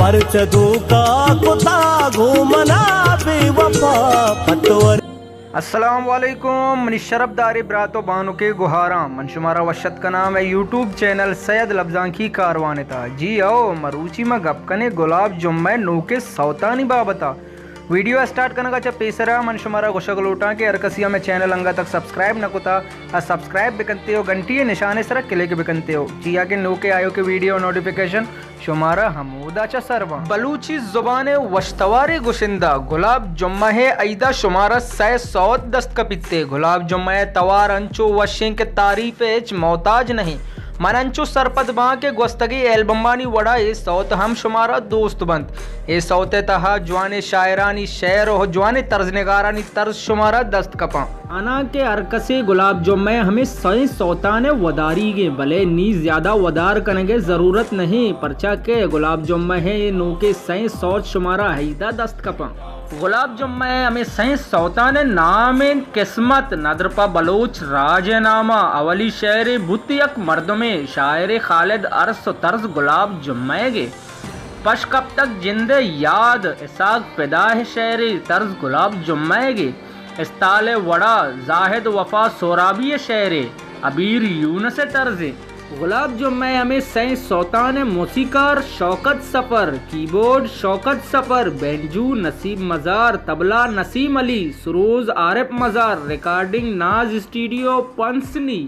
ہر چدو کا کتا گو منا بے وفا پتور۔ السلام علیکم، منی شرپ داری برات و بانکے گوہاراں، من شمارا وشت کناں مئے یوٹیوب چینل سید لبزانکی کاروان ءِ تہا۔ جی او، مروچی ما گپ کنیں گلاب جمعہ ءِ نوکیں سوتانی بابت ءَ۔ ویڈیو ءِ سٹارٹ کنگ ءَ چہ پیسر ءَ من شمارا گوشگ لوٹاں کہ ہر کسی ءَ مئے چینل انگت تک سبسکرائب نہ کتا، آ سبسکرائب بکنتے و گھنٹی ءِ نشان ءِ سرا کلک بکنتے و، چیا کہ نوکیں آیوکیں ویڈیو ءِ نوٹیفیکیشن شمارا ہمودا چہ سر باں۔ بلوچی زبان ءِ وشتواریں گشندہ گلاب جمعہ ءِ ائید ءَ شمارا سئے سوت دست کپیت۔ گلاب جمعہ ءِ توار انچو وشیں کہ تعریف ءِ ہچ محتاج نہ ایں۔ من انچو سرپد باں کہ گوستگیں البمانی وڑا اے سوت ہم شمارا دوست بنت۔ اے سوت ءِ تہا جوانیں شاعرانی شعر و جوانیں طرزنگارانی طرز شمارا دست کپاں۔ زاناں کہ ہر کسے گلاب جمعہ ءِ ہمے سئیں سوتان ءِ وداریگ ایں، بلے نی زیادہ ودار کنگ ءِ ضرورت نہ ایں، پرچا کہ گلاب جمعہ ءِ اے نوکیں سئیں سوت شمارا ائید ءَ دست کپاں۔ گلاب جمعہ ءِ ہمے سئیں سوتان ءِ نام انت قسمت، ندر پہ بلوچ راج ءِ نام ءَ۔ اولی شعر ءَ بوت یک مردمے، شاعر خالد ارس و طرز گلاب جمعہ ئیگ ءِ۔ پش کپتگ جند ءِ یاد، اسحاق فدا ءِ شعر ءِ طرز گلاب جمعہ ئیگ ءِ۔ استال ءِ وڑا زاہد وفا سہرابی ءِ شعر ءِ، عبیر یونس ءِ طرز ءِ۔ گلاب جمعہ ءِ ہمے سئیں سوتان ءِ موسیقار شوکت سفر، کیبورڈ شوکت سفر، بینجو نصیب مزار، طبلہ نسیم علی، سروز عارف مزار، ریکارڈنگ ناز اسٹوڈیو پنسنی۔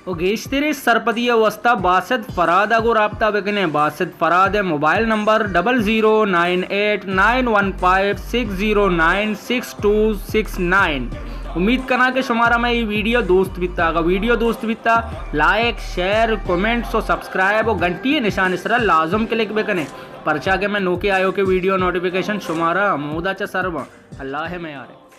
و گیشتریں سرپدی ءِ واستا باسط فراد ءَ گوں رابطہ بکنیں۔ باسط فراد ءِ mobile number double zero nine eight nine one five six zero nine six two six nine. امید کناں کہ شمارا مئے اے ویڈیو دوست بیتا۔ اگاں ویڈیو دوست بیتا، لائک، شیئر، کمنٹس و سبسکرائب و گھنٹی ءِ نشان ءِ سرا لازم کلک بکنیں، پرچا کہ مئے نوکیں آیوکیں ویڈیو نوٹیفیکیشن شمارا ہمودا چہ سر باں۔ اللہ ءِ میار ات۔